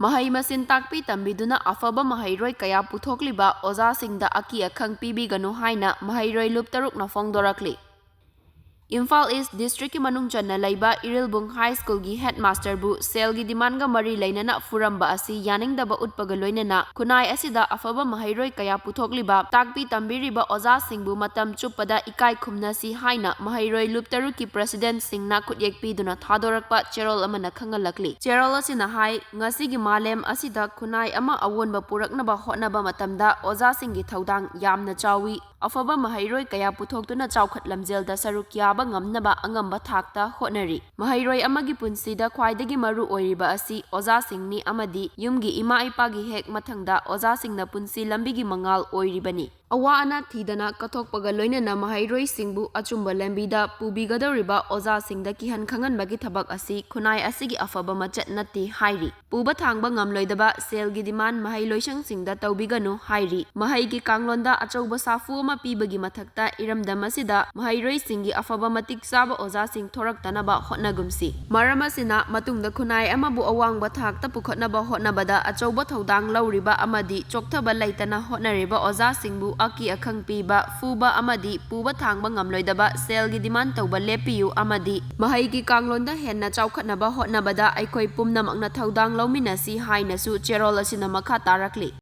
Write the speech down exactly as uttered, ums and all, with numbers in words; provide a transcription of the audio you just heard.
ꯃꯍꯩ ꯃꯁꯤꯡ ꯇꯥꯛꯄꯤ ꯇꯝꯕꯤꯗꯨꯅ ꯑꯐꯕ ꯃꯍꯩꯔꯣꯏ ꯀꯌꯥ ꯄꯨꯊꯣꯛꯂꯤꯕ ꯑꯣꯖꯥꯁꯤꯡꯗ ꯑꯀꯤ ꯑꯈꯪ ꯄꯤꯕꯤꯒꯅꯨ ꯍꯥꯏꯅ ꯃꯍꯩꯔꯣꯏ ꯂꯨꯞ ꯇꯔꯨꯛꯅ ꯐꯣꯡꯗꯣꯔꯛꯂꯤ꯫ ꯏꯝꯐꯥꯜ ꯏꯁ ꯗꯤꯁꯇ꯭ꯔꯤꯛꯀꯤ ꯃꯅꯨꯡ ꯆꯟꯅ ꯂꯩꯕ ꯏꯔꯤꯜꯕꯨꯡ ꯍꯥꯏ ꯁ꯭ꯀꯨꯜꯒꯤ ꯍꯦꯗꯃꯥꯁꯇꯔꯕꯨ ꯁꯦꯜꯒꯤ ꯗꯤꯃꯥꯟꯒ ꯃꯔꯤ ꯂꯩꯅꯅ ꯐꯨꯔꯝꯕ ꯑꯁꯤ ꯌꯥꯅꯤꯡꯗꯕ ꯎꯠꯄꯒ ꯂꯣꯏꯅꯅ ꯈꯨꯟꯅꯥꯏ ꯑꯁꯤꯗ ꯑꯐꯕ ꯃꯍꯩꯔꯣꯏ ꯀꯌꯥ ꯄꯨꯊꯣꯛꯂꯤꯕ ꯇꯥꯛꯄꯤ ꯇꯝꯕꯤꯔꯤꯕ ꯑꯣꯖꯥꯁꯤꯡꯕꯨ ꯃꯇꯝ ꯆꯨꯞꯄꯗ ꯏꯀꯥꯏ ꯈꯨꯝꯅꯁꯤ ꯍꯥꯏꯅ ꯃꯍꯩꯔꯣꯏ ꯂꯨꯞ ꯇꯔꯨꯛꯀꯤ ꯄ꯭ꯔꯦꯁꯤꯗꯦꯟꯠꯁꯤꯡꯅ ꯈꯨꯠꯌꯦꯛ ꯄꯤꯗꯨꯅ ꯊꯥꯗꯣꯔꯛꯄ ꯆꯦꯔꯣꯜ ꯑꯃꯅ ꯈꯪꯍꯜꯂꯛꯂꯤ꯫ ꯆꯦꯔꯣꯜ ꯑꯁꯤꯅ ꯍꯥꯏ, ꯉꯁꯤꯒꯤ ꯃꯥꯂꯦꯝ ꯑꯁꯤꯗ ꯈꯨꯟꯅꯥꯏ ꯑꯃ ꯑꯑꯣꯟꯕ ꯄꯨꯔꯛꯅꯕ ꯍꯣꯠꯅꯕ ꯃꯇꯝꯗ ꯑꯣꯖꯥꯁꯤꯡꯒꯤ ꯊꯧꯗꯥꯡ ꯌꯥꯝꯅ ꯆꯥꯎꯏ꯫ ꯑꯐꯕ ꯃꯍꯩꯔꯣꯏ ꯀꯌꯥ ꯄꯨꯊꯣꯛꯇꯨꯅ ꯆꯥꯎꯈꯠ ꯂꯝꯖꯦꯜꯗ ꯁꯔꯨꯛ ꯌꯥꯕ ꯉꯝꯅꯕ ꯑꯉꯝꯕ ꯊꯥꯛꯇ ꯍꯣꯠꯅꯔꯤ꯫ ꯃꯍꯩꯔꯣꯏ ꯑꯃꯒꯤ ꯄꯨꯟꯁꯤꯗ ꯈ꯭ꯋꯥꯏꯗꯒꯤ ꯃꯔꯨ ꯑꯣꯏꯔꯤꯕ ꯑꯁꯤ ꯑꯣꯖꯥꯁꯤꯡꯅꯤ ꯑꯃꯗꯤ ꯌꯨꯝꯒꯤ ꯏꯃꯥ ꯏꯄꯥꯒꯤ ꯍꯦꯛ ꯃꯊꯪꯗ ꯑꯣꯖꯥꯁꯤꯡꯅ ꯄꯨꯟꯁꯤ ꯂꯝꯕꯤꯒꯤ ꯃꯉꯥꯜ ꯑꯣꯏꯔꯤꯕꯅꯤ꯫ ꯑꯋꯥ ꯑꯅꯥ ꯊꯤꯗꯅ ꯀꯠꯊꯣꯛꯄꯒ ꯂꯣꯏꯅꯅ ꯃꯍꯩꯔꯣꯏꯁꯤꯡꯕꯨ ꯑꯆꯨꯝꯕ ꯂꯝꯕꯤꯗ ꯄꯨꯕꯤꯒꯗꯧꯔꯤꯕ ꯑꯣꯖꯥꯁꯤꯡꯗ ꯀꯤꯍꯟ ꯈꯪꯍꯟꯕꯒꯤ ꯊꯕꯛ ꯑꯁꯤ ꯈꯨꯟꯅꯥꯏ ꯑꯁꯤꯒꯤ ꯑꯐꯕ ꯃꯆꯠ ꯅꯠꯇꯦ ꯍꯥꯏꯔꯤ꯫ ꯄꯨꯕ ꯊꯥꯡꯕ ꯉꯝꯂꯣꯏꯗꯕ ꯁꯦꯜꯒꯤ ꯗꯤꯃꯥꯟ ꯃꯍꯩ ꯂꯣꯏꯁꯪꯁꯤꯡꯗ ꯇꯧꯕꯤꯒꯅꯨ ꯍꯥꯏꯔꯤ꯫ ꯃꯍꯩꯒꯤ ꯀꯥꯡꯂꯣꯟꯗ ꯑꯆꯧꯕ ꯁꯥꯐꯨ ꯑꯃ ꯄꯤꯕꯒꯤ ꯃꯊꯛꯇ ꯏꯔꯝꯗꯝ ꯑꯁꯤꯗ ꯃꯍꯩꯔꯣꯏꯁꯤꯡꯒꯤ ꯑꯐꯕ ꯃꯇꯤꯛ ꯆꯥꯕ ꯑꯣꯖꯥꯁꯤꯡ ꯊꯣꯔꯛꯇꯅꯕ ꯍꯣꯠꯅꯒꯨꯝꯁꯤ꯫ ꯃꯔꯝ ꯑꯁꯤꯅ ꯃꯇꯨꯡꯗ ꯈꯨꯟꯅꯥꯏ ꯑꯃꯕꯨ ꯑꯋꯥꯡꯕ ꯊꯥꯛꯇ ꯄꯨꯈꯠꯅꯕ ꯍꯣꯠꯅꯕꯗ ꯑꯆꯧꯕ ꯊꯧꯗꯥꯡ ꯂꯧꯔꯤꯕ ꯑꯃꯗꯤ ꯆꯣꯛꯊꯕ ꯂꯩꯇꯅ ꯍꯣꯠꯅꯔꯤꯕ ꯑꯣꯖꯥꯁꯤꯡꯕꯨ ꯑꯀꯤ ꯑꯈꯪ ꯄꯤꯕ, ꯐꯨꯕ ꯑꯃꯗꯤ ꯄꯨꯕ ꯊꯥꯡꯕ ꯉꯝꯂꯣꯏꯗꯕ ꯁꯦꯜꯒꯤ ꯗꯤꯃꯥꯟ ꯇꯧꯕ ꯂꯦꯞꯄꯤꯌꯨ ꯑꯃꯗꯤ ꯃꯍꯩꯒꯤ ꯀꯥꯡꯂꯣꯟꯗ ꯍꯦꯟꯅ ꯆꯥꯎꯈꯠꯅꯕ ꯍꯣꯠꯅꯕꯗ ꯑꯩꯈꯣꯏ ꯄꯨꯝꯅꯃꯛꯅ ꯊꯧꯗꯥꯡ ꯂꯧꯃꯤꯟꯅꯁꯤ ꯍꯥꯏꯅꯁꯨ ꯆꯦꯔꯣꯜ ꯑꯁꯤꯅ ꯃꯈꯥ ꯇꯥꯔꯛꯂꯤ꯫